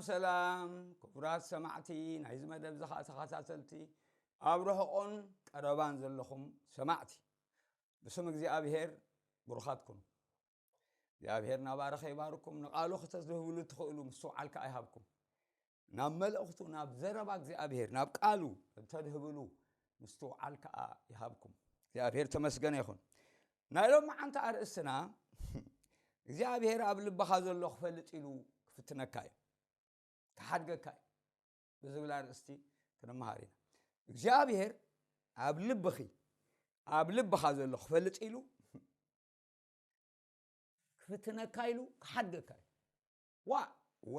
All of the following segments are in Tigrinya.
ሰላም ክቡራት ሰማዕቲ ናይዚ መደብ ዝኸዓ ተኸታተልቲ ኣብ ርሑቕን ቀረባን ዘለኹም ሰማዕቲ፣ ብስም እግዚኣብሔር ብሩኻት ኩኑ። እግዚኣብሔር እናባረኸ ይባርኩም። ንቓሉ ክተድህብሉ ትኽእሉ ምስትውዓል ከኣ ይሃብኩም። ናብ መልእኽቱ፣ ናብ ዘረባ እግዚኣብሔር፣ ናብ ቃሉ እንተድህብሉ ምስትውዓል ከኣ ይሃብኩም። እግዚኣብሔር ተመስገነ ይኹን። ናይ ሎም መዓንቲ ኣርእስትና እግዚኣብሔር ኣብ ልብኻ ዘሎ ክፈልጥ ኢሉ ክፍትነካ እዩ፣ ክሓድገካ እዩ ብዝብል ኣርእስቲ ክንመሃር ኢና። እግዚኣብሔር ኣብ ልብኺ፣ ኣብ ልብኻ ዘሎ ክፈልጥ ኢሉ ክፍትነካ ኢሉ ክሓድገካ እዩ። ዋ ወ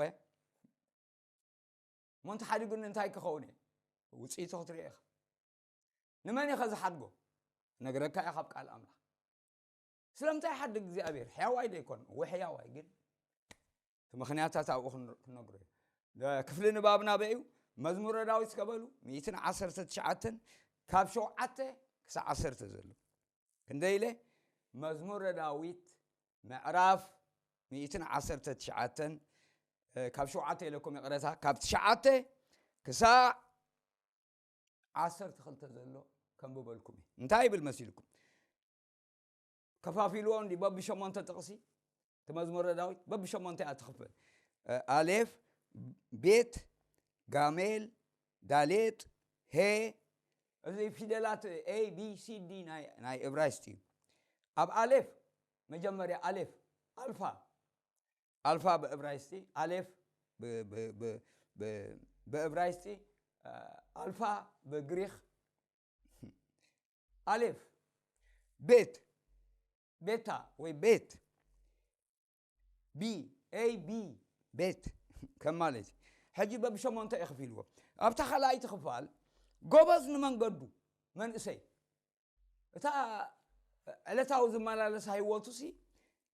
እሞ እንተሓዲጉኒ እንታይ ክኸውን እየ? ውፅኢቱ ክትርኢ ኢኻ። ንመን ኢኸ ዝሓድጎ? ነግረካ እየ ካብ ቃል ኣምላኽ። ስለምንታይ ሓድግ እግዚኣብሔር? ሕያዋይ ዶ ይኮን? እወ ሕያዋይ፣ ግን እቲ ምኽንያታት ኣብኡ ክን- ክንነግሮ እዩ። ክፍሊ ንባብና በይ እዩ? መዝሙረ ዳዊት ከበሉ ሚእትን ዓሰርተ ትሽዓተን ካብ ሸውዓተ ክሳብ ዓሰርተ ዘሎ። ክንደይ ኢለ? መዝሙረ ዳዊት ምዕራፍ ሚእትን ዓሰርተ ትሽዓተን፣ እ፣ ካብ ሸውዓተ ኢለኩም ይቕረታ፣ ካብ ትሽዓተ ክሳዕ ዓሰርተ ክልተ ዘሎ ከንብበልኩም እዩ። እንታይ ይብል መሲልኩም? ከፋፊልዎ እንዲ በብሸሞንተ ጥቕሲ እቲ መዝሙረ ዳዊት በብሸሞንተ እያ ትኽፈል። እ፣ ኣሌፍ፣ ቤት፣ ጋሜል፣ ዳሌጥ፣ ሄ፣ እዚ ፊደላት ኤ ቢ ሲ ዲ ናይ፣ ናይ እብራይስጥ እዩ። ኣብ ኣሌፍ መጀመርያ ኣሌፍ ኣልፋ፣ ኣልፋ ብእብራይስጢ፣ ኣሌፍ ብ- ብ- ብ- ብ- ብእብራይስጢ፣ እ፣ ኣልፋ ብግሪኽ፣ ኣሌፍ ቤት፣ ቤታ ወይ ቤት፣ ቢ ኤ ቢ፣ ቤት ከም ማለት እዩ። ሕጂ በብሸሞንተ የኽፊልዎ። ኣብታ ካልኣይቲ ክፋል ጎበዝ ንመንገዱ መንእሰይ፣ እታ ዕለታዊ ዝመላለሳ ህይወቱ ሲ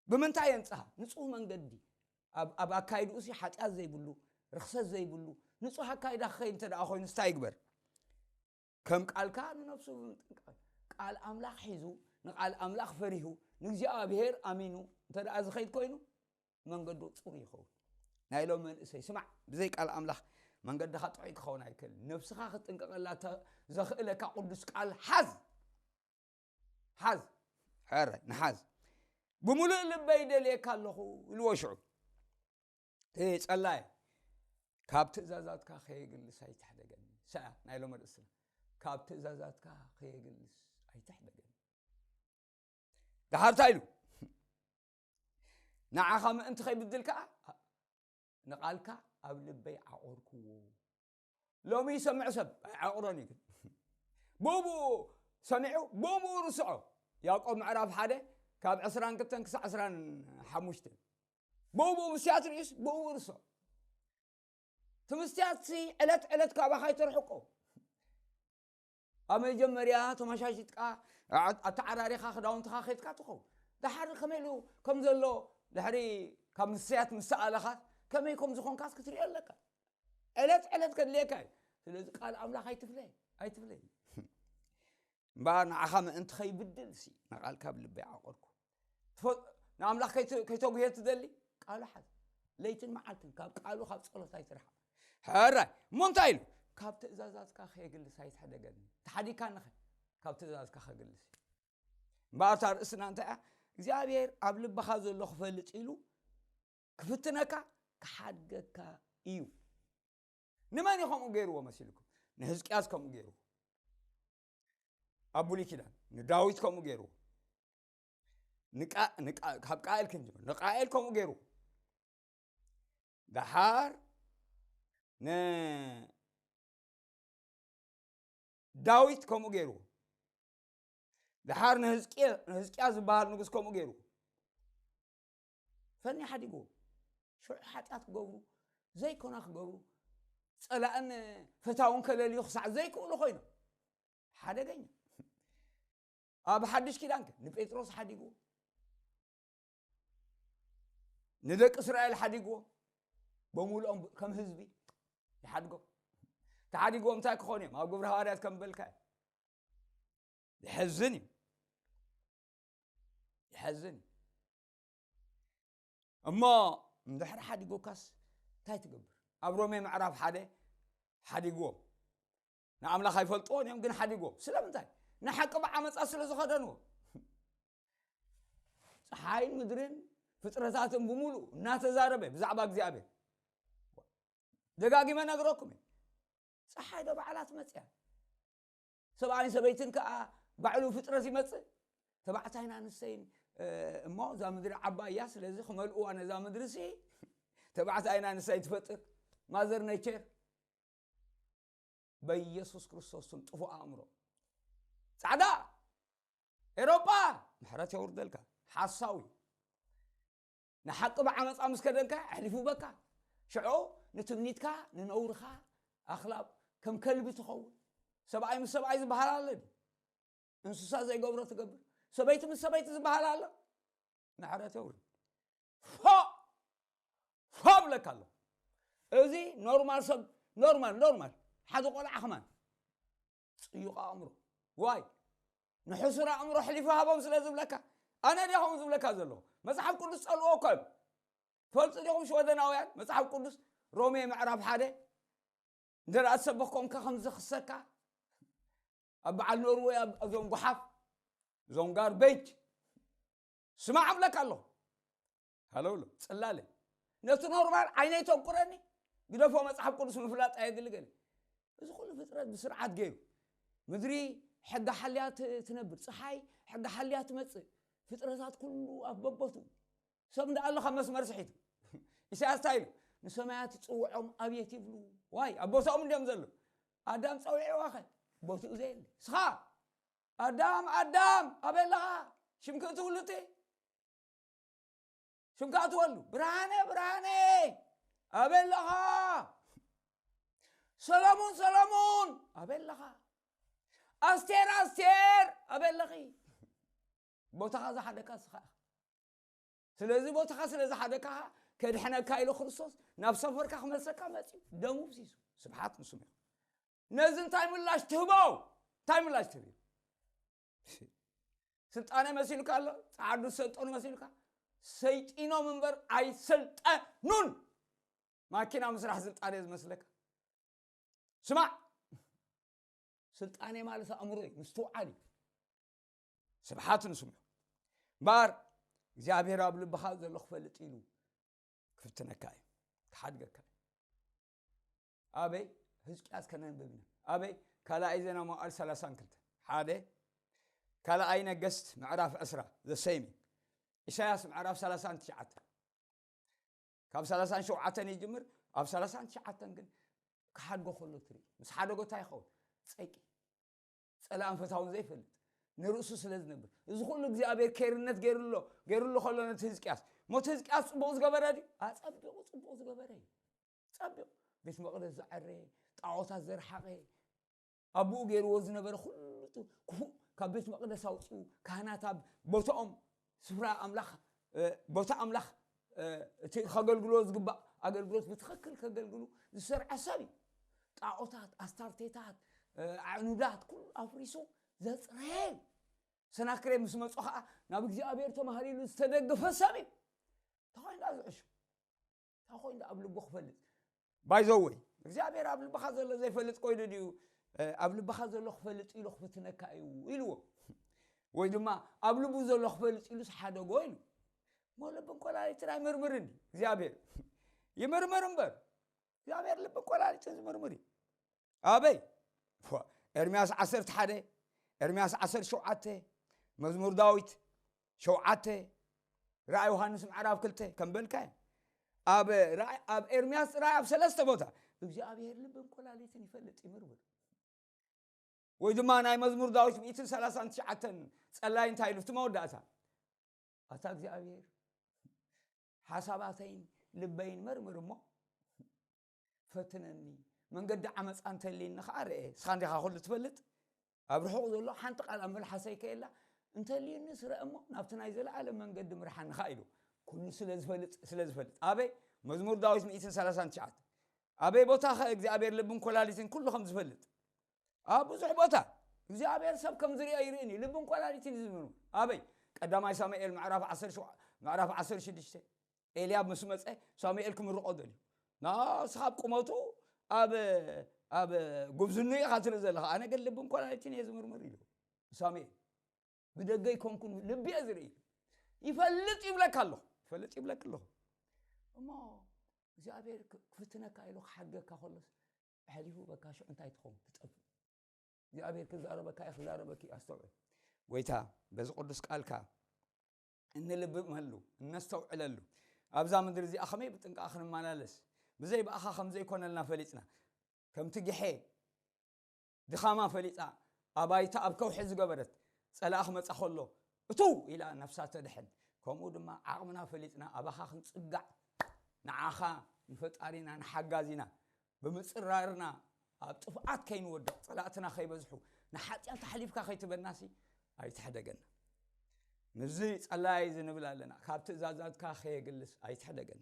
ብምንታይ የንጽሃ? ንጹህ መንገዲ፣ ኣብ ኣብ ኣካይድኡ ሲ ሓጢኣት ዘይብሉ፣ ርኽሰት ዘይብሉ ንጹህ ኣካይዳ ክኸይድ እንተ ደኣ ኮይኑ እንታይ ይግበር? ከም ቃልካ ንነፍሱ ብምጥንቃቕ፣ ቃል ኣምላኽ ሒዙ፣ ንቃል ኣምላኽ ፈሪሁ፣ ንእግዚኣብሔር ኣሚኑ እንተ ደኣ ዝኸይድ ኮይኑ መንገዱ ጽሩይ ይኸውን። ናይ ሎም መንእሰይ ስማዕ፣ ብዘይ ቃል ኣምላኽ መንገድኻ ጥዑይ ክኸውን ኣይክእልን። ነፍስኻ ክትጥንቀቐላ ተ- ዘኽእለካ ቅዱስ ቃል ሓዝ። ሓዝ። ሕራይ ንሓዝ። ብምሉእ ልበይ ደልየካ ኣለኹ ኢልዎ ሽዑ። እቲ ጸላይ፣ ካብ ትእዛዛትካ ከየግልስ ኣይትሕደገኒ። ሰኣ ናይ ሎም ርእስና፣ ካብ ትእዛዛትካ ከየግልስ ኣይትሕደገኒ። ደሓር እንታይ ኢሉ? ንዓኻ ምእንቲ ከይብድል ከኣ ንቓልካ ኣብ ልበይ ዓቖርክዎ። ሎሚ ይሰምዕ ሰብ ኣይዓቑሮን እዩ፣ ግን ብኡ ብኡ ሰሚዑ ብኡ ብኡ ርስዖ። ያዕቆብ ምዕራፍ ሓደ ካብ ዕስራን ክልተን ክሳዕ ዕስራን ሓሙሽተን። ብኡ ብኡ ምስትያት ርእዩስ ብኡ ብኡ ርስዖ። እቲ ምስትያትሲ ዕለት ዕለት ካባኻ ይተርሕቆ። ኣብ መጀመርያ ተመሻሽጥካ፣ ኣ- ኣተዓራሪኻ ክዳውንትኻ ከይድካ ትኸውን። ደሓር ከመይ ኢሉ ከም ዘሎ ድሕሪ ካብ ምስትያት ምስ ሰኣለኻ ከመይ ከም ዝኾንካስ ክትሪኦ ኣለካ። ዕለት ዕለት ከድልየካ እዩ። ስለዚ ቃል ኣምላኽ ኣይትፍለይ፣ ኣይትፍለይ። እምበኣር ንዓኻ ምእንቲ ከይብድል ሲ ንቓልካ ኣብ ልበይ ዓቆርኩ። ትፈ- ንኣምላኽ ከይተ- ከይተጉህየ ትደሊ? ቃሉ ሓዝ። ለይትን መዓልትን ካብ ቃሉ ካብ ጸሎት ኣይትርሓቕ። ሕራይ እሞ እንታይ ኢሉ? ካብ ትእዛዛትካ ከየግልስ ኣይትሕደገኒ። ተሓዲግካኒ ኸ ካብ ትእዛዝካ ከግልስ እዩ። እምበኣር እታ ርእስና እንታይ እያ? እግዚኣብሔር ኣብ ልብኻ ዘሎ ክፈልጥ ኢሉ ክፍትነካ ክሓድገካ እዩ። ንመን እዩ ከምኡ ገይርዎ መሲልኩም? ንህዝቅያስ ከምኡ ገይርዎ። ኣብ ብሉይ ኪዳን ንዳዊት ከምኡ ገይርዎ። ንቃ- ንቃ- ካብ ቃኤል ክንጅምር። ንቃኤል ከምኡ ገይርዎ። ደሓር ንዳዊት ከምኡ ገይርዎ። ደሓር ንህዝቅየ- ንህዝቅያ ዝበሃል ንጉስ ከምኡ ገይርዎ። ፈኒ ሓዲግዎ። ሽዑ ሓጢኣት ክገብሩ፣ ዘይኮና ክገብሩ፣ ጸላእን ፈታውን ከለልዩ ክሳዕ ዘይክእሉ ኮይኖም። ሓደገኛ። ኣብ ሓድሽ ኪዳን ከ ንጴጥሮስ ሓዲግዎ፣ ንደቂ እስራኤል ሓዲግዎ፣ በሙሉኦም ከም ህዝቢ ይሓድጎም። ተሓዲግዎም እንታይ ክኾኑ እዮም? ኣብ ግብረ ሃዋርያት ከም በልካ እዩ። ይሐዝን እዩ። ይሐዝን እዩ። እሞ እንድሕር ሓዲጎካስ እንታይ ትገብር? ኣብ ሮሜ ምዕራፍ ሓደ ሓዲግዎም። ንኣምላኽ ኣይፈልጥዎን እዮም፣ ግን ሓዲግዎም። ስለምንታይ? ንሓቂ ብዓመፃ ስለ ዝኸደንዎ። ፀሓይን ምድርን ፍጥረታትን ብምሉእ እናተዛረበ ብዛዕባ እግዚኣብሔር ደጋጊመ ነግረኩም እየ። ፀሓይ ዶ ባዕላ ትመፅያ? ሰብኣይን ሰበይትን ከዓ ባዕሉ ፍጥረት ይመፅእ። ተባዕታይን ኣንስተይን እሞ እዛ ምድሪ ዓባይ እያ፣ ስለዚ ክመልእዋ ነዛ ምድሪ ሲ ተባዕታይን ኣንስተይን ትፈጥር ማዘር ኔቸር። በኢየሱስ ክርስቶስ ስም ጥፉእ ኣእምሮ። ፃዕዳ ኤሮጳ ምሕረት የውርደልካ። ሓሳዊ ንሓቂ ብዓመፃ ምስ ከደንካ ኣሕሊፉ በካ። ሽዑ ንትምኒትካ ንነውርኻ ኣኽላብ ከም ከልቢ ትኸውን። ሰብኣይ ምስ ሰብኣይ ዝበሃል ኣሎ ድዩ? እንስሳ ዘይገብሮ ትገብር። ሰበይቲ ምስ ሰበይቲ ዝበሃል ኣሎ። ምሕረት የውርድ። ፎ ፎ ብለካ ኣሎ። እዚ ኖርማል ሰብ፣ ኖርማል ኖርማል ሓደ ቆልዓ ከማን ፅዩቕ ኣእምሮ። ዋይ ንሕሱር ኣእምሮ ሕሊፉ ሃቦም ስለ ዝብለካ። ኣነ ዲኹም ዝብለካ ዘለኹ? መፅሓፍ ቅዱስ ፀልዎ እኮ እዮም። ፈልጡ ዲኹም ሽወደናውያን? መፅሓፍ ቅዱስ ሮሜ ምዕራፍ ሓደ እንተ ደኣ ዝሰበኽ ኮንካ ከም ዝኽሰካ ኣብ በዓል ኖርወይ ኣብ እዞም ጓሓፍ እዞም ጋርቤጅ ስማዕ እብለካ ኣለኹ። ሃለውሎ ፅላለይ ነቲ ኖርማል ዓይነይ ተንቁረኒ። ግደፎ መፅሓፍ ቅዱስ ምፍላጥ ኣየድሊ ገለ። እዚ ኩሉ ፍጥረት ብስርዓት ገይሩ ምድሪ ሕጋ ሓልያ ት- ትነብር፣ ፀሓይ ሕጋ ሓልያ ትመፅእ፣ ፍጥረታት ኩሉ ኣብ በቦቱ። ሰብ እንዳ ኣሎ ካብ መስመር ስሒቱ። ኢሳያስ እንታይ ኢሉ? ንሰማያት ይፅውዖም ኣብየት ይብሉ። ዋይ ኣብ ቦታኦም እንዲዮም ዘለዉ። ኣዳም ፀዊዕዋ ኸ ቦትኡ ዘየለ። ስኻ ኣዳም ኣዳም ኣበይ ኣለኻ? ሽምኪ እትብሉ እቲ ሽምካ እትበሉ ብርሃነ ብርሃነ ኣበይ ኣለኻ? ሰለሙን ሰለሙን ኣበይ ኣለኻ? ኣስቴር ኣስቴር ኣበይ ኣለኺ? ቦታኻ ዝሓደካ ስኻ ኢኻ። ስለዚ ቦታኻ ስለ ዝሓደካ ከድሕነካ ኢሉ ክርስቶስ ናብ ሰፈርካ ክመልሰካ መፅዩ ደሙ ፍሲሱ። ስብሓት ንስሙ ይኹን። ነዚ እንታይ ምላሽ ትህቦ? እንታይ ምላሽ ትህብ? ስልጣነ መሲሉካ ኣሎ? ፃዓዱ ዝሰልጠኑ መሲሉካ? ሰይጢኖም እምበር ኣይሰልጠኑን። ማኪና ምስራሕ ስልጣነ ዝመስለካ? ስማዕ፣ ስልጣነ ማለት ኣእምሮ እዩ፣ ምስትውዓል እዩ። ስብሓት ንስሙ ይኹን። እምበኣር እግዚኣብሔር ኣብ ልብኻ ዘሎ ክፈልጥ ኢሉ ክፍትነካ እዩ፣ ክሓድገካ እዩ። ኣበይ? ህዝቅያስ ከነንብብ ኢና። ኣበይ? ካልኣይ ዜና መዋዕል ሰላሳን ክልተ ሓደ፣ ካልኣይ ነገስት ምዕራፍ ዕስራ ዘሰይሚ፣ ኢሳያስ ምዕራፍ ሰላሳን ትሽዓተ ካብ ሰላሳን ሸውዓተን ይጅምር። ኣብ ሰላሳን ትሽዓተን ግን ክሓድጎ ከሎ ትርኢ። ምስ ሓደጎ እንታይ ይኸውን? ጸቂ። ጸላእን ፈታውን ዘይፈልጥ ንርእሱ ስለ ዝነብር፣ እዚ ኩሉ እግዚኣብሔር ኬርነት ገይሩሎ ገይሩሉ ከሎ ነቲ ህዝቅያስ፣ ሞት ህዝቅያስ ጽቡቕ ዝገበረ ድዩ? ኣጸቢቑ ጽቡቕ ዝገበረ እዩ። ጸቢቑ ቤት መቕደስ ዘዐረ፣ ጣዖታት ዘርሓቐ፣ ኣቦኡ ገይርዎ ዝነበረ ኩሉ እቲ ክፉእ ካብ ቤት መቕደስ ኣውፅኡ፣ ካህናት ኣብ ቦታኦም ስፍራ ኣምላኽ፣ እ፣ ቦታ ኣምላኽ፣ እ፣ እቲ ከገልግሎ ዝግባእ ኣገልግሎት ብትኽክል ከገልግሉ ዝሰርዐ ሰብ እዩ። ጣዖታት፣ ኣስታርቴታት፣ እ፣ ኣዕኑዳት ኩሉ ኣፍሪሱ ዘፅረየ እዩ። ሰናክሬም ምስ መፁ ከዓ ናብ እግዚኣብሔር ተማህሊሉ ዝተደገፈ ሰብ እዩ። እንታይ ኮይኑ ዝዕሹ? እንታይ ኮይኑ ኣብ ልቡ ክፈልጥ? ባይዘወይ እግዚኣብሔር ኣብ ልብኻ ዘሎ ዘይፈልጥ ኮይኑ ድዩ? እ፣ ኣብ ልብኻ ዘሎ ክፈልጥ ኢሉ ክፍትነካ እዩ ኢልዎ። ወይ ድማ ኣብ ልቡ ዘሎ ክፈልጥ ኢሉ ዝሓደጎ ኢሉ። እሞ ልብን ኮላሊትን ኣይምርምርን ድዩ እግዚኣብሔር? ይምርምር እምበር። እግዚኣብሔር ልብን ኮላሊትን ዝምርምር እዩ። ኣበይ? ፎ፣ ኤርምያስ ዓሰርተ ሓደ፣ ኤርምያስ ዓሰርተ ሸውዓተ፣ መዝሙር ዳዊት ሸውዓተ፣ ራእይ ዮሃንስ ምዕራፍ ክልተ ከም በልካዮ፣ ኣብ ራእይ፣ ኣብ ኤርምያስ ጥራይ ኣብ ሰለስተ ቦታ እግዚኣብሔር ልብን ኮላሊትን ይፈልጥ ይምርምር። ወይ ድማ ናይ መዝሙር ዳዊት ሚእትን ሰላሳን ትሽዓተን ጸላይ እንታይ ኢሉ? እቲ መወዳእታ ኣታ እግዚኣብሔር ሓሳባተይን ልበይን መርምር እሞ ፈትነኒ፣ መንገዲ ዓመፃ እንተልይኒ ከዓ ርአ። ንስኻ እንዲኻ ኩሉ ትፈልጥ። ኣብ ርሑቕ ዘሎ ሓንቲ ቃል ኣብ መልሓሰይ ከየላ እንተልዩኒ ስረ እሞ ናብቲ ናይ ዘለኣለም መንገዲ ምርሓኒ ኸዓ ኢሉ። ኩሉ ስለ ዝፈልጥ፣ ስለ ዝፈልጥ። ኣበይ? መዝሙር ዳዊት ሚእትን ሰላሳን ትሽዓተ። ኣበይ ቦታ ኸ እግዚኣብሔር ልብን ኮላሊትን ኩሉ ከም ዝፈልጥ? ኣብ ብዙሕ ቦታ እግዚኣብሔር ሰብ ከም ዝርአ ይርእን እዩ። ልብን ኮላሊትን እዩ ዝምርምር። ኣበይ? ቀዳማይ ሳሙኤል ምዕራፍ ዓሰርተ ሸውዓተ፣ ምዕራፍ ዓሰርተ ሽዱሽተ። ኤልያብ ምስ መጸ ሳሙኤል ክምርቖ ደልዩ። ንስኻ ኣብ ቁመቱ ኣብ ኣብ ጉብዝኑ ኢኻ ትርኢ ዘለኻ። ኣነ ግን ልብን ኮላሊትን እየ ዝምርምር ኢሉ ሳሙኤል። ብደገ ይኮንኩን ልቢ እየ ዝርኢ። ይፈልጥ ይብለካ ኣለኹ፣ ይፈልጥ ይብለካ ኣለኹ። እሞ እግዚኣብሔር ክ- ክፍትነካ ኢሉ ክሓድገካ ከሎስ ኣሕሊፉ በካ ሽዑ እንታይ ትኸውን? ትጠፍእ። እግዚኣብሔር ክዛረበካ እዩ፣ ክዛረበኪ እዩ። ኣስተውዕል። ጎይታ በዚ ቅዱስ ቃልካ እንልብመሉ እነስተውዕለሉ ኣብዛ ምድሪ እዚኣ ከመይ ብጥንቃ ክንመላለስ፣ ብዘይ ብኣኻ ከም ዘይኮነልና ፈሊጥና፣ ከምቲ ግሐ ድኻማ ፈሊጣ ኣባይታ ኣብ ከውሒ ዝገበረት ጸላእ ክመጻ ከሎ እቱ ኢላ ነፍሳ ተድሕን፣ ከምኡ ድማ ዓቕምና ፈሊጥና ኣባኻ ክንጽጋዕ ንዓኻ ንፈጣሪና ንሓጋዚና ብምጽራርና ኣብ ጥፍኣት ከይንወድቕ፣ ጸላእትና ከይበዝሑ፣ ንሓጢኣት ኣሕሊፍካ ከይትበናሲ ኣይትሕደገና። ምስዚ ጸላኢ እዚ ንብል ኣለና፣ ካብ ትእዛዛትካ ከየግልስ ኣይትሕደገና።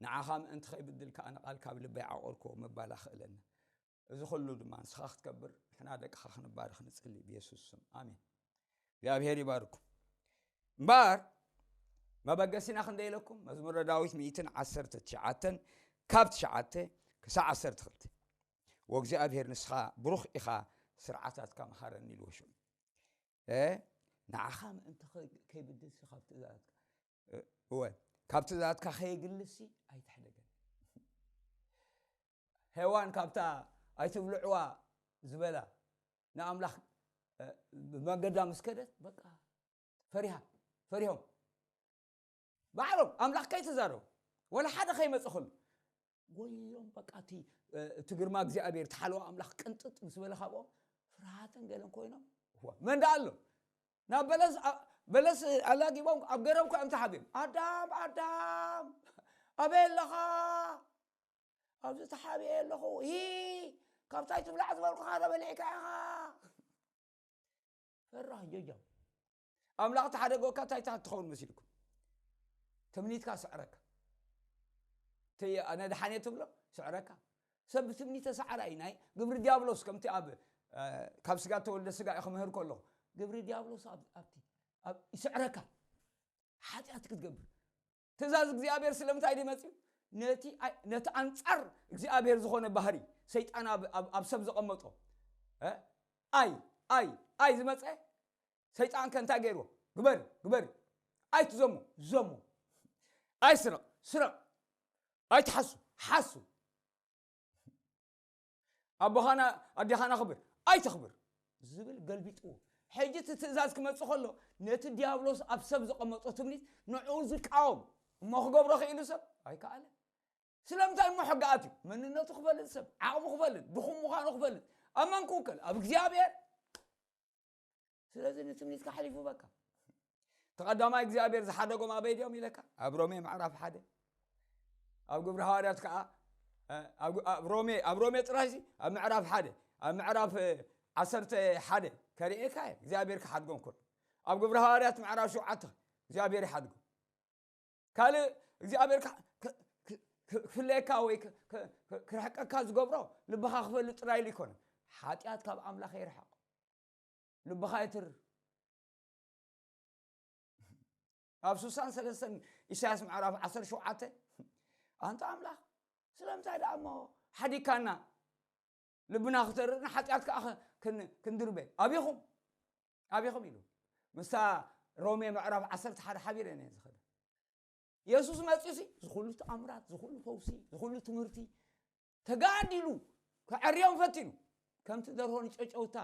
ንዓኻ ምእንቲ ከይብድል ከኣ ንቓልካ ኣብ ልበይ ዓቖርክዎ ምባል ኣኽእለና። እዚ ኩሉ ድማ ንስኻ ክትከብር ንሕና ደቅኻ ክንባረኽ ንጽሊ ብየሱስ ስም ኣሜን። እግዚኣብሔር ይባርኩም። እምበኣር መበገሲና ክንደይ ኢለኩም? መዝሙረ ዳዊት ሚእትን ዓሰርተ ትሽዓተን ካብ ትሽዓተ ክሳዕ ዓሰርተ ክልተ። ወእግዚኣብሔር ንስኻ ብሩኽ ኢኻ፣ ስርዓታትካ መሃረኒ ኢልዎ ሽዑ። እ ንዓኻ ምእንቲ ከ- ከይብድልሲ ካብ ትእዛዛትካ እ- እወ ካብ ትእዛዛትካ ከየግልሲ ኣይትሕደገን። ሄዋን ካብታ ኣይትብልዕዋ ዝበላ ንኣምላኽ እ፣ ብመንገዳ ምስ ከደት በቃ ፈሪሃ ፈሪሆም ባዕሎም ኣምላኽ ከይተዛረቡ ወላ ሓደ ከይመፀ ከሉ ጎዮም በቃ እቲ እ፣ እቲ ግርማ እግዚኣብሔር እቲ ሓለዋ ኣምላኽ ቅንጥጥ ምስ በለ ካብኦም ፍርሃትን ገለን ኮይኖም እዋ፣ መን ደኣ ኣሎ ናብ በለስ ኣ- በለስ ኣላጊቦም ኣብ ገረብ ኮይኖም ተሓቢኦም ኣዳም ኣዳም ኣበይ ኣለኻ ኣብዚ ተሓቢኤ ኣለኹ ሂ ካብታይ ትብላዕ ዝበልኩኻ ተበሊዕካ ኢኻ ፈራህ ጀጃው ኣምላኽ ተሓደገካ እንታይ ትኸውን መሲልኩም ትምኒትካ ስዕረካ እቲ ኣነ ድሓን እየ ትብሎ ስዕረካ ሰብ ብትምኒት ተሰዓራ እዩ ናይ ግብሪ ዲያብሎስ ከምቲ ኣብ እ፣ ካብ ስጋ ተወልደ ስጋ እዩ ክምህር ከለኹ ግብሪ ዲያብሎስ ኣብ- ኣብቲ ኣብ- ይስዕረካ ሓጢኣት ክትገብር ትእዛዝ እግዚኣብሔር ስለምንታይ ድዩ መፅዩ ነቲ ኣይ- ነቲ ኣንፃር እግዚኣብሔር ዝኾነ ባህሪ ሰይጣን ኣብ- ኣብ ኣብ ሰብ ዘቐመጦ እ? ኣይ ኣይ ኣይ ዝመፀ ሰይጣን ከ እንታይ ገይርዎ ግበር ግበር ኣይትዘሙ ዘሙ ኣይስረቕ ስረቕ ኣይትሓሱ ሓሱ ኣቦኻና ኣዴኻና ክብር ኣይተኽብር ዝብል ገልቢጥዎ ሕጂ እቲ ትእዛዝ ክመፅእ ከሎ ነቲ ዲያብሎስ ኣብ ሰብ ዘቐመጦ ትምኒት ንዕኡ ዝቃወም እሞ ክገብሮ ክኢሉ ሰብ ኣይከኣለን ስለምንታይ እሞ ሕግኣት እዩ መንነቱ ክፈልጥ ሰብ ዓቕሙ ክፈልጥ ድኹም ምዃኑ ክፈልጥ ኣብ መን ክውከል ኣብ እግዚኣብሔር ስለዚ ንትምኒትካ ሓሊፉ በካ ተቐዳማይ እግዚኣብሔር ዝሓደጎም ኣበይ ድዮም ኢለካ ኣብ ሮሜ ምዕራፍ ሓደ ኣብ ግብሪ ሃዋርያት ከዓ ኣብ ሮሜ ኣብ ሮሜ ጥራይሲ ኣብ ምዕራፍ ሓደ ኣብ ምዕራፍ ዓሰርተ ሓደ ከርእየካ እየ እግዚኣብሔር ክሓድጎም ኩሉ ኣብ ግብሪ ሃዋርያት ምዕራፍ ሸውዓተ እግዚኣብሔር ይሓድጎም ካልእ እግዚኣብሔር ክፍለየካ ወይ ክርሕቀካ ዝገብሮ ልብኻ ክፈልጥ ጥራይ ኢሉ ይኮነ ሓጢኣት ካብ ኣምላኽ ይርሕቕ ልብኻ የትር ኣብ ሱሳን ሰለስተን ኢሳያስ ምዕራፍ ዓሰርተ ሸውዓተ ኣንታ ኣምላኽ ስለምንታይ ደኣ እሞ ሓዲካና ልብና ክተርር ንሓጢኣት ከዓ ክንድርበ ኣቢኹም ኣቢኹም ኢሉ ምስታ ሮሜ ምዕራፍ ዓሰርተ ሓደ ሓቢረ እየ ዝኸደ የሱስ መፅዩሲ ዝኩሉ ተኣምራት ዝኩሉ ፈውሲ ዝኩሉ ትምህርቲ ተጋዲሉ ከዐርዮም ፈቲኑ ከምቲ ደርሆ ንጨጨውታ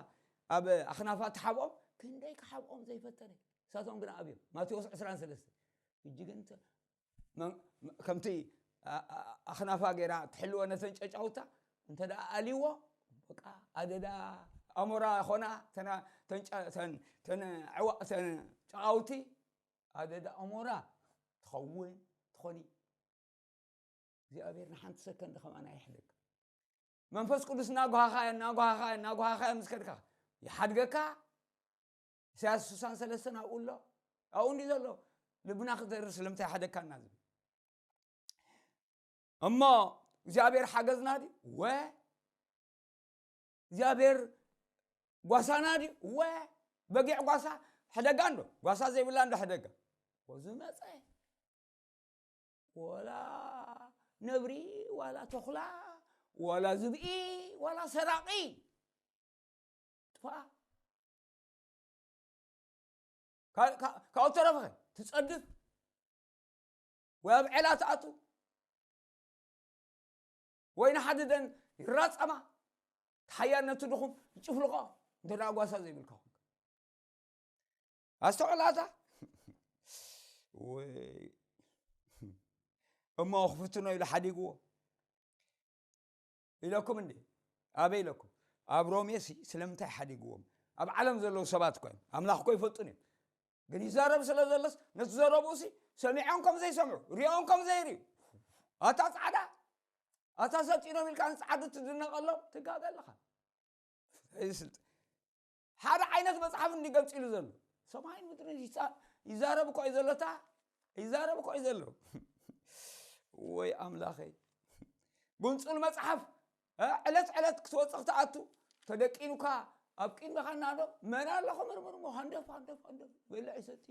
ኣብ ኣኽናፋ ተሓብኦም ክንደይ ክሓብኦም ዘይፈተነ እሳቶም ግና ኣብዮም ማቴዎስ ዕስራን ሰለስተ ሕጂ ግን ከምቲ ኣኽናፋ ገይራ ትሕልወ ነተን ጨጫውታ እንተ ደኣ ኣልዎ በቃ ኣደዳ ኣሞራ ኾና ተን ጨቃውቲ ኣደዳ ኣሞራ ትኸውን ትኾኒ እግዚኣብሔር ንሓንቲ ሰከንድ ከማና ይሕደግ መንፈስ ቅዱስ እናጓሃኻዮ እናጓሃኻዮ እናጓሃኻዮ ምስ ከድካ ይሓድገካ ኢሳያስ ስሳን ሰለስተን ኣብኡ ኣሎ ኣብኡ እንዲ ዘሎ ልብና ክደርር ስለምንታይ ሓደግካና ዝብል እሞ እግዚኣብሔር ሓገዝና ድዩ ወ እግዚኣብሔር ጓሳና ድዩ ወ በጊዕ ጓሳ ሕደጋ እንዶ ጓሳ ዘይብላ እንዶ ሕደጋ ዝመፀ ወላ ነብሪ ዋላ ተኹላ ዋላ ዝብኢ ዋላ ሰራቒ ጥፋኣ። ካ- ካ- ካብኡ ተረፈኸ ትጸድፍ ወይ ኣብ ዕላ ትኣቱ ወይ ንሓድደን ይራጸማ። ሓያል ነቲ ድኹም ይጭፍልቆ። እንተ ደኣ ጓሳ ዘይብልካ ኮንካ ኣስተውዕላታ። ወይ እሞ ክፍትኖ ኢሉ ሓዲግዎ ኢለኩም እንዴ? ኣበይ ኢለኩም? ኣብ ሮሜ ሲ ስለምንታይ ሓዲግዎም? ኣብ ዓለም ዘለዉ ሰባት እኮ እዮም። ኣምላኽ እኮ ይፈልጡን እዮም። ግን ይዛረብ ስለ ዘሎስ ነቲ ዘረብኡ ሲ ሰሚዖም ከም ዘይሰምዑ ሪኦም ከም ዘይርዩ ኣታ ጻዕዳ ኣታ ሰጢኖም ኢልካ ንጻዕዱ ትድነቐሎም ትጋገ ኣለኻ። ይስልጥ ሓደ ዓይነት መጽሓፍ እንዲ ገምጺሉ ዘሎ ሰማይን ምድርን ይዛ- ይዛረብ እኮ እዩ ዘሎታ ይዛረብ እኮ እዩ ዘሎ። ወይ ኣምላኸይ ጉንጹል መጽሓፍ እ፣ ዕለት ዕለት ክትወጽእ ክትኣቱ ተደቂኑካ ኣብ ቅድሚኻ እናዶ መን ኣለኹ ምርምርሞ ሃንደፍ ሃንደፍ ሃንደፍ በልዕ ይሰቲ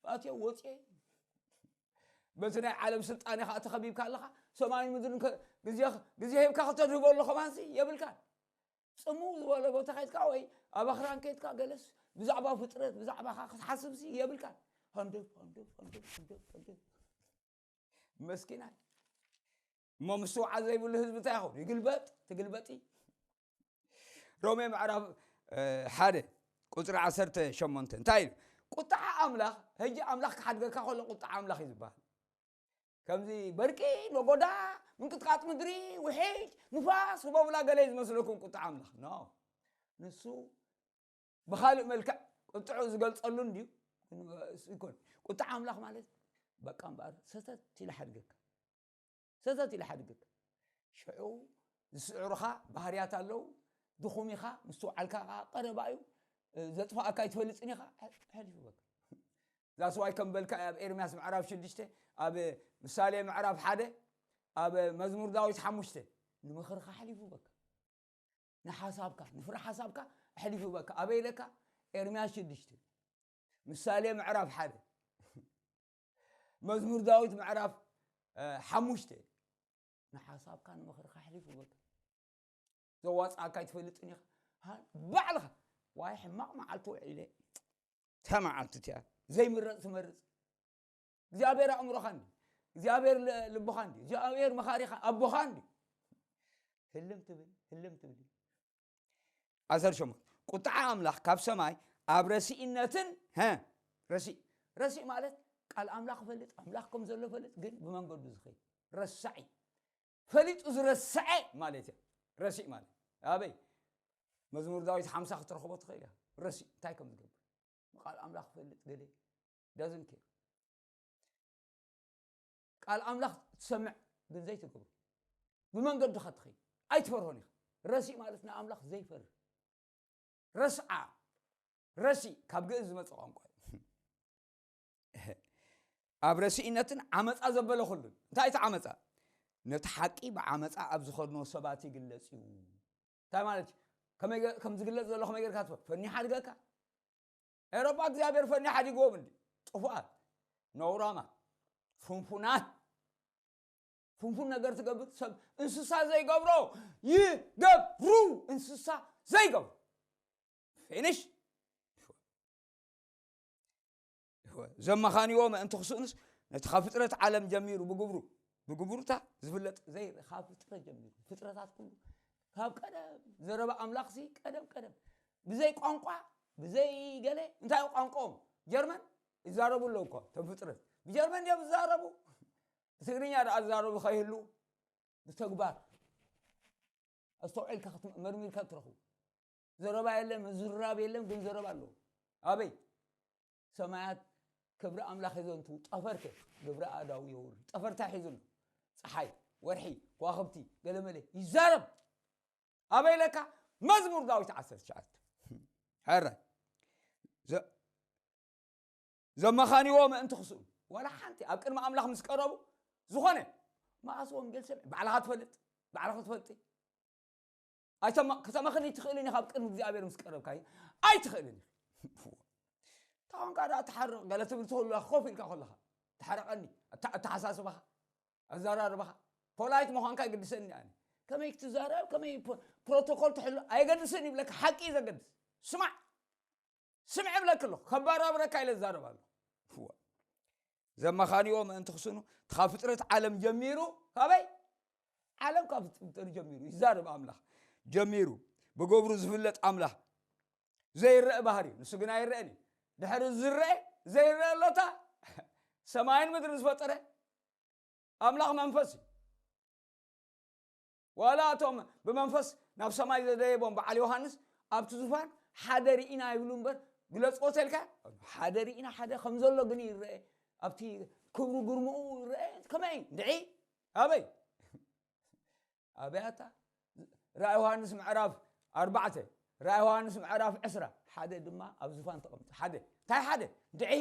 ኣትዮ ወፅየ በቲ ናይ ዓለም ስልጣነ ከዓ ተኸቢብካ ኣለኻ ሰማይን ምድርን ከ- ግዜ ግዜ ሂብካ ከተድህበሉ ከማንሲ የብልካን። ጽምው ዝበለ ቦታ ከይድካ ወይ ኣብ ኣኽራን ከይድካ ገለስ ብዛዕባ ፍጥረት ብዛዕባኻ ክትሓስብሲ የብልካን። ሃንደፍ ሃንደፍ ሃንደፍ ሃንደፍ ሃንደፍ መስኪናይ እሞ ምስትውዓል ዘይብሉ ህዝቢ እንታይ ይኸውን? ይግልበጥ ትግልበጢ። ሮሜ ምዕራፍ ሓደ ቁፅሪ ዓሰርተ ሸሞንተ እንታይ ኢሉ? ቁጣዓ ኣምላኽ ሕጂ ኣምላኽ ክሓድገካ ከሎ ቁጣዓ ኣምላኽ እዩ ዝበሃል። ከምዚ በርቂ ነጎዳ ምንቅጥቃጥ ምድሪ ውሒጅ ንፋስ ህቦብላ ገለ እዩ ዝመስለኩም ቁጣዓ ኣምላኽ ኖ ንሱ ብኻልእ መልክዕ ቁጥዑ ዝገልፀሉ እንድዩ ይኮን። ቁጣዓ ኣምላኽ ማለት በቃ እምበኣር ሰተት ኢለ ሓድገካ ሰተት ኢለ ሓድገካ ሽዑ ዝስዕሩኻ ባህርያት ኣለዉ። ድኹም ኢኻ ምስትውዓልካ ከዓ ቀረባ እዩ። ዘጥፋኣካ ኣይትፈልጥን ኢኻ። ሕሊፉ በቃ ዛስዋይ ከም በልካ ኣብ ኤርምያስ ምዕራፍ ሽዱሽተ ኣብ ምሳሌ ምዕራፍ ሓደ ኣብ መዝሙር ዳዊት ሓሙሽተ ንምኽርኻ ሓሊፉ በካ ንሓሳብካ ንፍረ ሓሳብካ ኣሕሊፉ በካ ኣበይ ኢለካ ኤርምያስ ሽዱሽተ ምሳሌ ምዕራፍ ሓደ መዝሙር ዳዊት ምዕራፍ ሓሙሽተ ንሓሳብካ ንምኽርካ ኣሕሊፉ በካ ዘዋፅኣካ ኣይትፈልጥን ኢኻ ባዕልኻ ዋይ ሕማቕ መዓልቲ ውዒለ እታ መዓልቲ እቲኣ ዘይምረፅ ትመርፅ እግዚኣብሔር ኣእምሮኻ እንዲ እግዚኣብሔር ልቦኻ እንዲ እግዚኣብሔር መኻሪኻ ኣቦኻ እንዲ ህልም ትብል ህልም ትብል ዓሰርተ ሸሞንተ ቁጥዓ ኣምላኽ ካብ ሰማይ ኣብ ረሲእነትን ረሲእ ረሲእ ማለት ቃል ኣምላኽ ፈልጥ ኣምላኽ ከም ዘሎ ፈልጥ ግን ብመንገዱ ዝኸይድ ረሳዕ እዩ ፈሊጡ ዝረስዐ ማለት እዩ ረሲእ ማለት ኣበይ መዝሙር ዳዊት ሓምሳ ክትረኽቦ ትኽእል እያ ረሲእ እንታይ ከም ዝገብር ንቃል ኣምላኽ ፈልጥ ገለ ዳዝን ኬር ቃል ኣምላኽ ትሰምዕ ግን ዘይትገብሮ ብመንገድኻ ትኸይድ ኣይትፈርሆን ኢኻ ረሲእ ማለት ንኣምላኽ ዘይፈርህ ረስዓ ረሲእ ካብ ግእዝ ዝመፀ ቋንቋ እዩ ኣብ ረሲእነትን ዓመፃ ዘበለ ኩሉን እንታይ እቲ ዓመፃ ነቲ ሓቂ ብዓመፃ ኣብ ዝኸድኖ ሰባት ይግለፅ እዩ እንታይ ማለት እዩ ከም ዝግለፅ ዘሎ ከመይ ገርካ ትፈ ፈኒ ሓድገካ ኤሮጳ እግዚኣብሔር ፈኒ ሓዲግዎም እንዲ ጥፉኣት ነውራማት ፍንፉናት ፍንፉን ነገር ትገብር ሰብ እንስሳ ዘይገብሮ ይገብሩ እንስሳ ዘይገብሩ ፊኒሽ ዘመኻንዎ ምእንቲ ክስእኑስ ነቲ ካብ ፍጥረት ዓለም ጀሚሩ ብግብሩ ብግብሩታ ዝፍለጥ ዘይርእ ካብ ፍጥረት ጀሚሩ ፍጥረታት ኩሉ ካብ ቀደም ዘረባ ኣምላኽሲ ቀደም ቀደም ብዘይ ቋንቋ ብዘይ ገለ እንታይ ቋንቋኦም ጀርመን ይዛረቡ ኣለዉ እኮ እቶም ፍጥረት ብጀርመን እዮም ዝዛረቡ ብትግርኛ ደኣ ዝዛረቡ ከይህሉ ብተግባር ኣስተውዒልካ መርሚርካ ትረኽቡ ዘረባ የለን ምዝራብ የለን ግን ዘረባ ኣለዉ ኣበይ ሰማያት ክብሪ ኣምላኽ የዘንቱ ጠፈር ከ ግብሪ ኣዳው የውርድ ጠፈር እንታይ ሒዙ ኣሎ ፀሓይ ወርሒ ከዋኽብቲ ገለመለ ይዛረብ ኣበይ ኢለካ መዝሙር ዳዊት ዓሰርተ ትሽዓተ ሕራይ ዘመኻንዎ ምእንቲ ክስእኑ ዋላ ሓንቲ ኣብ ቅድሚ ኣምላኽ ምስ ቀረቡ ዝኾነ መኣስ ወንጌል ሰምዕ ባዕልኻ ትፈልጥ ባዕልኻ ትፈልጢ ከተመኽኒ ትኽእልን ኢኻ ኣብ ቅድሚ እግዚኣብሔር ምስ ቀረብካ ኣይትኽእልን ኢኻ ታኾንካ ዳ ትሓርቕ ገለ ትብል ትኽእሉ ኮፍ ኢልካ ከለኻ ተሓረቐኒ ኣተሓሳስባኻ ኣዘራርባኻ ፖላይት ምዃንካ ይግድሰኒ ኣነ። ከመይ ክትዛረብ፣ ከመይ ፕሮቶኮል ትሕሉ ኣይገድስን ይብለካ። ሓቂ እዩ ዘገድስ። ስማዕ፣ ስምዕ እብለክ ኣለኹ። ከባራብረካ ኢለ ዝዛረብ ኣለኹ። ዘመኻንዎ ምእንቲ ክስኑ ካብ ፍጥረት ዓለም ጀሚሩ፣ ካበይ ዓለም ካብ ፍጥረት ጀሚሩ ይዛረብ ኣምላኽ። ጀሚሩ ብገብሩ ዝፍለጥ ኣምላኽ ዘይረአ ባህሪ እዩ። ንሱ ግን ኣይረአን እዩ። ድሕሪ ዝረአ ዘይረአ ኣሎታ ሰማይን ምድርን ዝፈጠረ ኣምላኽ መንፈስ እዩ። ዋላ እቶም ብመንፈስ ናብ ሰማይ ዘደየቦም በዓል ዮሃንስ ኣብቲ ዙፋን ሓደ ርኢና ይብሉ እምበር፣ ግለጽዎ ተልካ ሓደ ርኢና ሓደ ከም ዘሎ ግን ይረአ። ኣብቲ ክብሩ ግርምኡ ይረአ። ከመይ ድዒ ኣበይ ኣበያታ ራእይ ዮሃንስ ምዕራፍ ኣርባዕተ፣ ራእይ ዮሃንስ ምዕራፍ ዕስራ ሓደ ድማ ኣብ ዙፋን ተቐምጡ። ሓደ እንታይ ሓደ ድዒ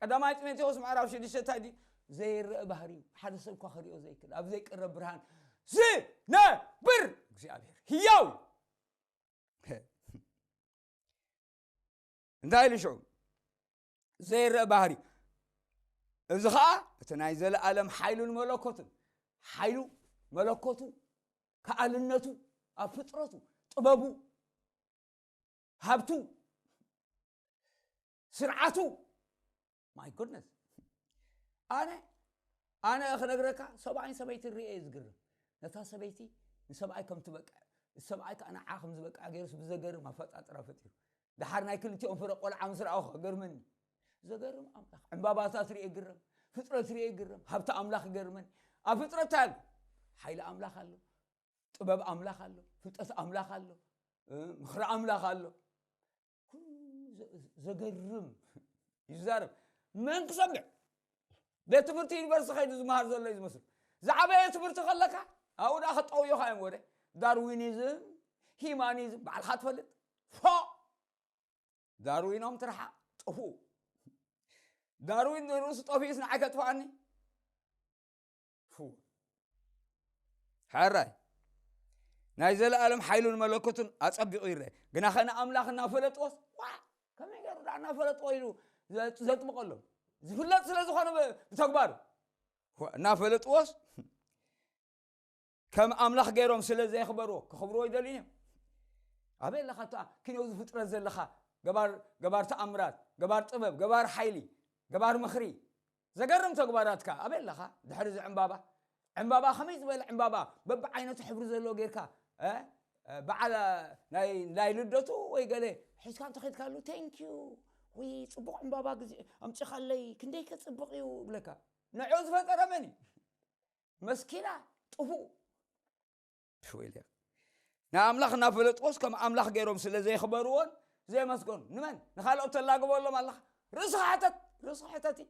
ቀዳማይ ጢሞቴዎስ ምዕራፍ ሽዱሽተ እንታይ ድዩ? ዘይረአ ባህሪ እዩ። ሓደ ሰብ እኳ ክሪኦ ዘይክእል ኣብ ዘይቀረብ ብርሃን ዝነብር እግዚኣብሔር ህያው እዩ። እንታይ ኢሉ ሽዑ? ዘይረአ ባህሪ። እዚ ኸዓ እቲ ናይ ዘለኣለም ሓይሉን መለኮቱን፣ ሓይሉ፣ መለኮቱ፣ ከኣልነቱ፣ ኣብ ፍጥረቱ፣ ጥበቡ፣ ሃብቱ፣ ስርዓቱ። My goodness። ኣነ ኣነ ክነግረካ፣ ሰብኣይን ሰበይትን ርእየ እየ ዝግርም። ነታ ሰበይቲ ንሰብኣይ ከም ትበቅዕ፣ ሰብኣይ ከዓ ንዓ ከም ዝበቅዕ ገይሩስ ብዘገርም ኣፈጣጥራ ፈጢሩ። ደሓር ናይ ክልቲኦም ፍረ ቆልዓ ምስ ረኣኹ ገርመኒ። ዘገርም ኣምላኽ። ዕምባባታት ርእየ ግረም፣ ፍጥረት ርእየ ግረም፣ ሃብቲ ኣምላኽ ይገርመኒ። ኣብ ፍጥረት እንታይ ኣሎ? ሓይሊ ኣምላኽ ኣሎ፣ ጥበብ ኣምላኽ ኣሎ፣ ፍልጠት ኣምላኽ ኣሎ፣ እ፣ ምኽሪ ኣምላኽ ኣሎ። ኩሉ ዘ-፣ ዘገርም ይዛረብ። መን ክሰምዕ? ቤት ትምህርቲ ዩኒቨርሲቲ ከይዱ ዝመሃር ዘሎ እዩ ዝመስል። ዝዓበየ ትምህርቲ ከለካ ኣብኡ ደኣ ከጠውዮኻ እዮም ወደ ዳርዊኒዝም፣ ሂማኒዝም ባዕልኻ ትፈልጥ። ፎ! ዳርዊኖም ትርሓ፣ ጥፉ። ዳርዊን ርእሱ ጠፊኡስ ንዓይ ከጥፍኣኒ? ፉ። ሕራይ ናይ ዘለኣለም ሓይሉን መለኮቱን ኣጸቢቑ ይረአ። ግና ኸነ ኣምላኽ እናፈለጥዎስ፣ ዋ፣ ከመይ ገይሩ ደኣ እናፈለጥዎ ኢሉ ዘ-፣ ዘጥምቐሎም? ዝፍለጥ ስለ ዝኾነ ብ-፣ ብተግባሩ። ዋ፣ እናፈለጥዎስ፣ ከም ኣምላኽ ገይሮም ስለ ዘየኽበርዎ፣ ክኽብርዎ ይደልዩ እዮም። ኣበይ ኣለኻ እታ ኪኖ እዚ ፍጥረት ዘለኻ? ገባር፣ ገባር ተኣምራት፣ ገባር ጥበብ፣ ገባር ሓይሊ፣ ገባር ምኽሪ፣ ዘገርም ተግባራትካ ኣበይ ኣለኻ? ድሕሪ እዚ ዕምባባ፣ ዕምባባ ከመይ ዝበለ ዕምባባ በብዓይነቱ ሕብሪ ዘለዎ ጌርካ፣ እ? እ፣ በዓል ናይ፣ ናይ ልደቱ ወይ ገለ ሒዝካ እንተኸድካሉ፣ "Thank you፣ ወይ ጽቡቕ ዕምባባ ግዜ ኣምጺኻለይ፣ ክንደይ ከ ጽቡቕ እዩ" ይብለካ። ንዕኡ ዝፈጠረ መን እዩ? መስኪና፣ ጥፉእ። ወይልያ። ንኣምላኽ እናፈለጥዎስ ከም ኣምላኽ ገይሮም ስለ ዘየኽበርዎን ዘየመስገኑ። ንመን? ንኻልኦት ተላግበሎም ኣለኻ። ርእስኻ ሕተት፣ ርእስኻ ሕተት እዩ።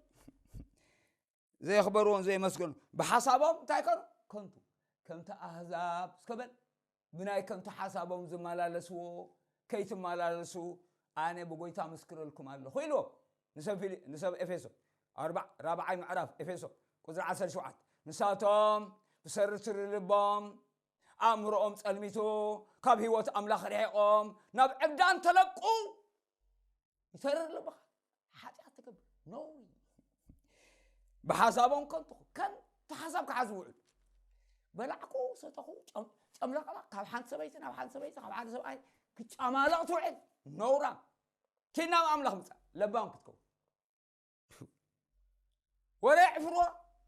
ዘየኽበርዎን ዘየመስገኑ። ብሓሳቦም እንታይ ኮኑ? ከንቱ። ከምቲ ኣህዛብ እስከ በል። ብናይ ከንቱ ሓሳቦም ዝመላለስዎ ከይትመላለሱ ኣነ ብጎይታ ምስክረልኩም ኣለኹ ኢልዎ። ንሰብ ፊሊ-፣ ንሰብ ኤፌሶ። ኣርባ-፣ ራብዓይ ምዕራፍ ኤፌሶ ቁጽሪ ዓሰርተ ሸውዓተ። ንሳቶም ብሰሪ ትሪ ልቦም ኣእምሮኦም ጸልሚቱ ካብ ህይወት ኣምላኽ ርሒቖም ናብ ዕብዳን ተለቁ። ይተርር ልብኻ። ሓጢኣት ትገብር። ኖ። ብሓሳቦም ከንቱ፣ ከንቱ ሓሳብ ክሓስቡ ውዕሉ። በላዕኩ፣ ሰተኹ፣ ጨም-፣ ጨምለቕለቕ፣ ካብ ሓንቲ ሰበይቲ ናብ ሓንቲ ሰበይቲ፣ ካብ ሓደ ሰብኣይ ክጫማለቕ ትውዕል። ነውራም። ኪድ ናብ ኣምላኽ ምጻእ። ለባም ክትከውን። ወረ የዕፍርዎ።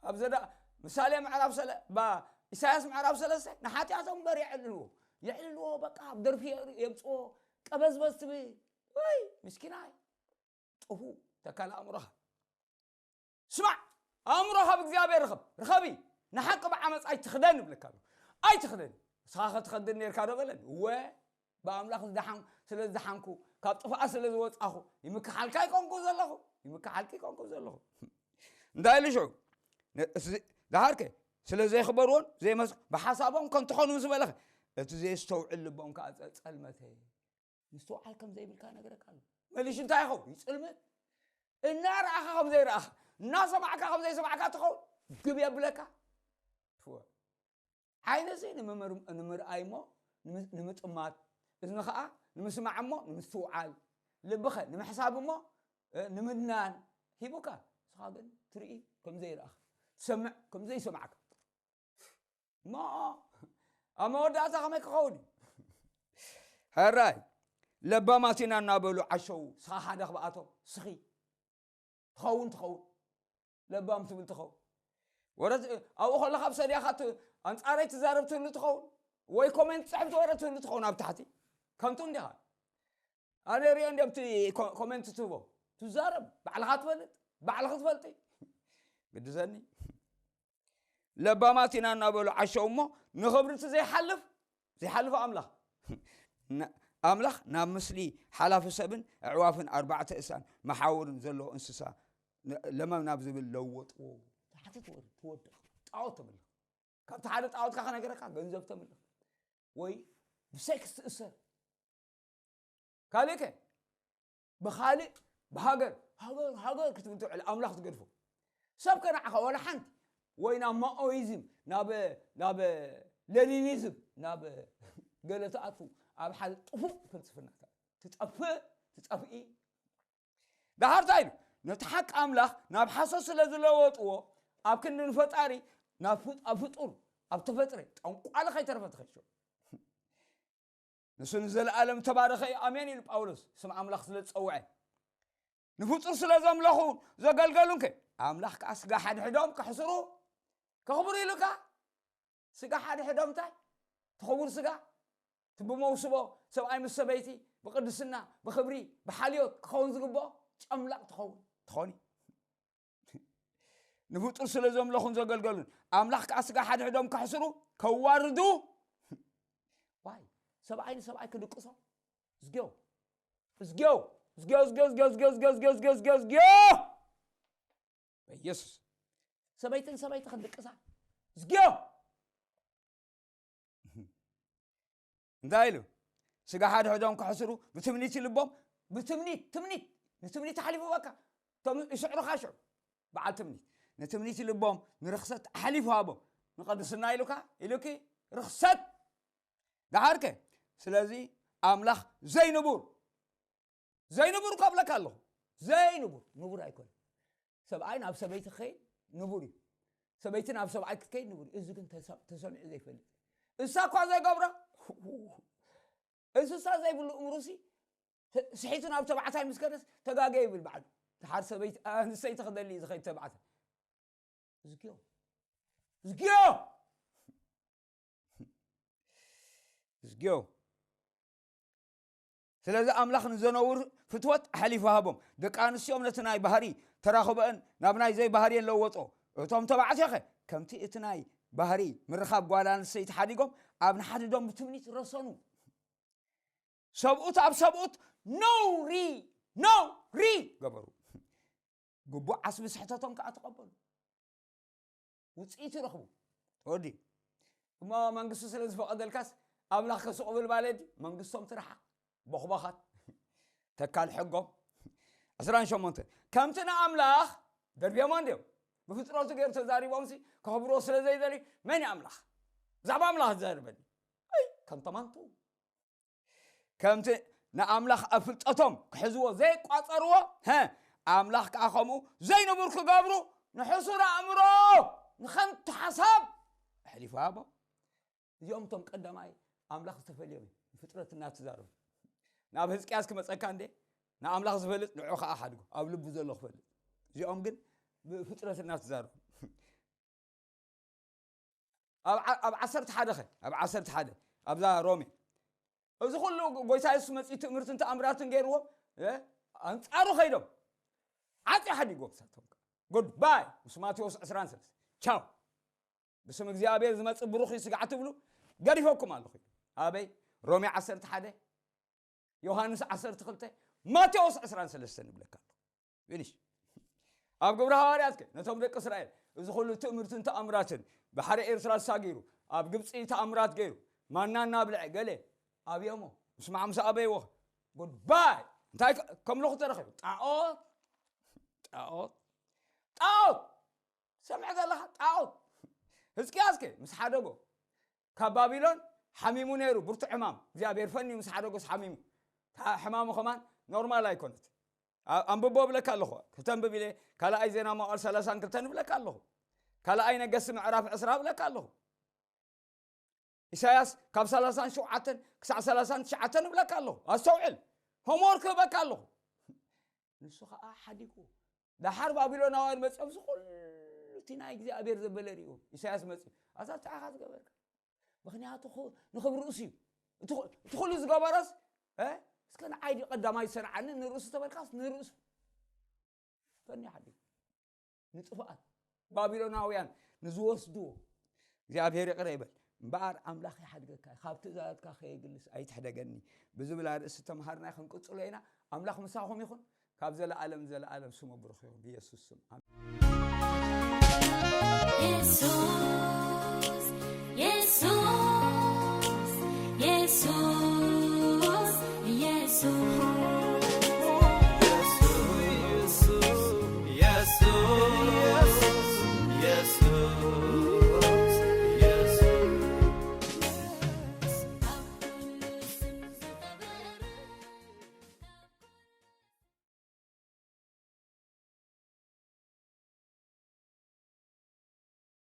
ኣብ ዘዳ-፣ ምሳሌ ምዕራፍ ሰለ-፣ ባ-፣ ኢሳያስ ምዕራፍ ሰለስተ ንሓጢኣቶም እምበር የዕልልዎ። የዕልልዎ፣ በቃ፣ ኣብ ደርፊ የር-፣ የምጽዎ። ቀበዝበዝ ትብል። ወይ፣ ምስኪናይ። ጥፉ፣ ተካል ኣእምሮኻ። ስማዕ፣ ኣእምሮኻ ብእግዚኣብሔር ርኸብ። ርኸቢ። ንሓቂ ብዓመፅ ኣይትኽደን እብለካ ኣለኹ። ኣይትኽደን። ንስኻ ኸ ትኸድን ነርካ ዶ በለኒ? እወ፣ ብኣምላኽ ዝደሓን-፣ ስለ ዝደሓንኩ፣ ካብ ጥፍኣት ስለ ዝወጻኹ፣ ይምክሓልካ ይኮንኩ ዘለኹ። ይምክሓልኪ ይኮንኩ ዘለኹ። እንታይ ኢሉ ሽዑ? ነ-፣ እዚ ደሓርከ፣ ስለ ዘይኽበርዎን ዘይመስ-፣ ብሓሳቦም ከንቱ ኾኑ ምስ በለኸ፣ እቲ ዘየስተውዕል ልቦም ከኣ ጸ-፣ ጸልመተ። ምስትውዓል ከም ዘይብልካ ነገረካ ኣሎ። መሊሹ እንታይ ይኸውን? ይጽልምት። እናረኣኻ ከም ዘይረኣኻ፣ እናሰማዕካ ከም ዘይሰማዕካ ትኸውን። ግብ የብለካ። ትወ-፣ ዓይኒ እዚ ንምምር-፣ ንምርኣይ እሞ፣ ንምስ-፣ ንምጥማት፣ እዝኒ ኸዓ ንምስማዕ እሞ፣ ንምስትውዓል፣ ልብኸ ንምሕሳብ እሞ፣ እ፣ ንምድናን ሂቡካ። ንስኻ ግን ትርኢ ከም ዘይረኣኻ፣ ትሰምዕ ከም ዘይሰማዕካ። እሞ ኣብ መወዳእታ ከመይ ክኸውን እዩ? ሕራይ ለባማት ኢና እናበሉ ዓሸው። ስኻ ሓደ ክብኣቶም ስኺ ትኸውን ትኸውን ለባም ትብል ትኸውን። ወረ ኣብኡ ከለኻ ብሰድያኻ ት- ኣንጻረይ ትዛረብ ትህሉ ትኸውን፣ ወይ ኮሜንት ጽሕፍ ወረ ትህሉ ትኸውን ኣብ ታሕቲ። ከንቱ እንዲኻ። ኣነ ሪኦ እንዲኦም እቲ ኮ- ኮሜንት ትህቦ። ትዛረብ፣ ባዕልኻ ትፈልጥ፣ ባዕልኺ ትፈልጢ። ግድሰኒ። ለባማት ኢና እናበሉ ዓሸው እሞ ንኽብሪ እቲ ዘይሓልፍ ዘይሓልፎ ኣምላኽ ና- ኣምላኽ ናብ ምስሊ ሓላፊ ሰብን ኣዕዋፍን ኣርባዕተ እሳን መሓውርን ዘለዎ እንስሳ ን- ለመም ናብ ዝብል ለወጥዎ። ታሕቲ ትወርድ ትወድቕ። ጣዖት ተምልኽ። ካብቲ ሓደ ጣዖትካ ከነገረካ ገንዘብ ተምልኽ ወይ ብሴክስ ትእሰር። ካልእከ ብኻልእ ብሃገር ሃገር ሃገር ክትብል ትውዕል ኣምላኽ ትገድፎ። ሰብ ከነዓኻ ዋላ ሓንቲ ወይ ናብ ማኦይዝም ናብ ናብ ለኒኒዝም ናብ ገለ ትኣቱ ኣብ ሓደ ጥፉእ ፍልስፍናታት ትጠፍእ ትጠፍኢ። ዳሓር እንታይ ኢሉ? ነቲ ሓቂ ኣምላኽ ናብ ሓሶት ስለ ዝለወጥዎ ኣብ ክንዲ ንፈጣሪ ናብ ፍ- ኣብ ፍጡር ኣብ ተፈጥረ ጠንቋሊ ከይተረፈ ተኸሾ። ንሱ ንዘለኣለም ተባረኸ እዩ ኣሜን ኢሉ ጳውሎስ ስም ኣምላኽ ስለ ዝጸውዐ። ንፍጡር ስለ ዘምለኹ ዘገልገሉን ከ ኣምላኽ ከኣ ስጋ ሓድሕዶም ከሕስሩ ከኽብሩ ኢሉካ። ስጋ ሓድሕዶም እንታይ ትኽቡር ስጋ እቲ ብመውስቦ ሰብኣይ ምስ ሰበይቲ ብቅድስና ብኽብሪ ብሓልዮት ክኸውን ዝግብኦ ጨምላቕ ትኸውን ትኾኒ። ንፍጡር ስለ ዘምለኹን ዘገልገሉን ኣምላኽ ከኣ ስጋ ሓድሕዶም ከሕስሩ ከዋርዱ። ዋይ ሰብኣይ ንሰብኣይ ክድቅሶ እዝግዮ እዝግዮ እዝግዮ እዝግዮ እዝግዮ እዝግዮ እዝግዮ እዝግዮ እዝግዮ እዝግዮ በኢየሱስ ሰበይትን ሰበይቲ ክንድቅሳ እዝግዮ እንታይ ኢሉ? ስጋ ሓድሕዶም ከሕስሩ ብትምኒት ይልቦም ብትምኒት ትምኒት ንትምኒት ሓሊፉ በካ እቶም ይስዕሩኻ ሽዑ በዓል ትምኒት ንትምኒት ይልቦም ንርኽሰት ኣሕሊፉ ሃቦም ንቐድስና ኢሉካ ኢሉኪ ርኽሰት ደሓርከ ስለዚ ኣምላኽ ዘይንቡር ዘይንቡር ከብለካ ኣለኹ ዘይንቡር ንቡር ኣይኮነ ሰብኣይ ናብ ሰበይቲ ክኸይድ ንቡር እዩ ሰበይቲ ናብ ሰብኣይ ክትከይድ ንቡር እዩ እዚ ግን ተሰሚዑ ዘይፈልጥ እንሳ እኳ ዘይገብሮ እንስሳ ዘይብሉ እምሩሲ ስሒቱ ናብ ተባዕታይ ምስ ከደስ ተጋገ ይብል በዓሉ ድሓር ሰበይቲ ኣንስተይቲ ክደሊ እዩ ዝኸይድ ተባዕታይ እዝግዮ እዝግዮ እዝግዮ ስለዚ ኣምላኽ ንዘነውር ፍትወት ኣሕሊፉ ሃቦም ደቂ ኣንስቲኦም ነቲ ናይ ባህሪ ተራኽበአን ናብ ናይ ዘይባህርየን ለወጦ እቶም ተባዕትዮ ኸ ከምቲ እቲ ናይ ባህሪ ምርኻብ ጓል ኣንስተይቲ ሓዲጎም ኣብ ንሓድዶም ብትምኒት ረሰኑ ሰብኡት ኣብ ሰብኡት ነውሪ ነውሪ ገበሩ ግቡእ ዓስቢ ስሕተቶም ከዓ ተቐበሉ ውፅኢት ይረኽቡ ተወዲ እሞ መንግስቱ ስለ ዝፈቐደልካስ ኣምላኽ ከስቑ ብል ማለት መንግስቶም ትረሓቕ ቦኽባኻት ተካል ሕጎም ዕስራን ሸሞንተን ከምቲ ንኣምላኽ ደርብዮሞ እንድዮም ብፍጥረቱ ገይሩ ተዛሪቦምሲ ከኽብርዎ ስለ ዘይደልዩ መን እዩ ኣምላኽ ብዛዕባ ኣምላኽ ዝዛርበኒ ከምቶም ኣንቱ ከምቲ ንኣምላኽ ኣብ ፍልጠቶም ክሕዝዎ ዘይቋጸርዎ ኣምላኽ ከዓ ከምኡ ዘይንቡር ክገብሩ ንሕሱር ኣእምሮ ንኸንቱ ሓሳብ ኣሕሊፉ ሃቦም እዚኦም እቶም ቀዳማይ ኣምላኽ ዝተፈልዮም እዩ ፍጥረት እናተዛረቡ ናብ ህዝቅያስ ክመፀካ እንዴ ንኣምላኽ ዝፈልጥ ንዑ ከዓ ሓድጎ ኣብ ልቡ ዘሎ ክፈልጥ እዚኦም ግን ብፍጥረት እናተዛረቡ ኣብ ዓሰርተ ሓደ ኸ ኣብ ዓሰርተ ሓደ ኣብዛ ሮሜ እዚ ኩሉ ጎይታ የሱስ መፅኡ ትእምርትን ተኣምራትን ገይርዎም ኣንፃሩ ከይዶም ዓፂ ሓዲጎም ሳቶም ጉድባይ ምስ ማቴዎስ ዕስራን ሰለስተ ቻው ብስም እግዚኣብሔር ዝመፅእ ብሩኽ እዩ ስጋዕ ትብሉ ገዲፈኩም ኣለኹ ኣበይ ሮሜ ዓሰርተ ሓደ ዮሃንስ ዓሰርተ ክልተ ማቴዎስ ዕስራን ሰለስተን ይብለካ ኣሎ ፊኒሽ ኣብ ግብሪ ሃዋርያት ከ ነቶም ደቂ እስራኤል እዚ ኩሉ ትእምርትን ተኣምራትን ባሕሪ ኤርትራ ዝሳጊሩ ኣብ ግብፂ ተኣምራት ገይሩ ማና እናብልዐ ገለ ኣብዮሞ ምስ ማዕምስ ኣበይዎ ጉድባይ እንታይ ከምልኹ ተረኺቡ ጣዖት ጣዖት ጣዖት ሰምዐ ዘለኻ ጣዖት ህዝቅያስ ከ ምስ ሓደጎ ካብ ባቢሎን ሓሚሙ ነይሩ ብርቱዕ ሕማም እግዚኣብሔር ፈንዩ ምስ ሓደጎስ ሓሚሙ ሕማሙ ከማን ኖርማል ኣይኮነት ኣንብቦ ብለካ ኣለኹ ክተንብብ ኢለ ካልኣይ ዜና መዋዕል ሰላሳን ክልተን ብለካ ኣለኹ ካልኣይ ነገስቲ ምዕራፍ ዕስራ ብለካ ኣለኹ ኢሳያስ ካብ ሰላሳን ሸውዓተን ክሳዕ ሰላሳን ትሽዓተን እብለካ ኣለኹ። ኣስተውዕል። ሆምወርክ እበካ ኣለኹ። ንሱ ኸዓ ሓዲጉ። ደሓር ባቢሎናውያን መጺኦም፣ እዚ ኩሉ እቲ ናይ እግዚኣብሔር ዘበለ ርእዮም። ኢሳያስ መጺኡ፣ ኣዛ ንስኻ ዝገበርካ። ምኽንያቱ ኹ-፣ ንኽብርኡስ እዩ። እቲ ኹ-፣ እቲ ኩሉ ዝገበረስ፣ እ? እስከ ንዓይ ድዩ ቀዳማይ ዝሰንዓኒ ንርእሱ ተበልካስ ንርእሱ። ፈኒ ሓዲጉ። ንጥፍኣት ባቢሎናውያን ንዝወስድዎ እግዚኣብሔር ይቕረ ይበል። እምበኣር ኣምላኽ ይሓድገካ እዩ። ካብ ትእዛዛትካ ከየግልስ ኣይትሕደገኒ ብዝብል ኣርእስቲ ተምሃርና ክንቅጽሎ ኢና። ኣምላኽ ምሳኹም ይኹን። ካብ ዘለኣለም ዘለኣለም ስሙ ብሩኽ ይኹን። ብየሱስ ስም ኣሜን። የሱስ፣ የሱስ፣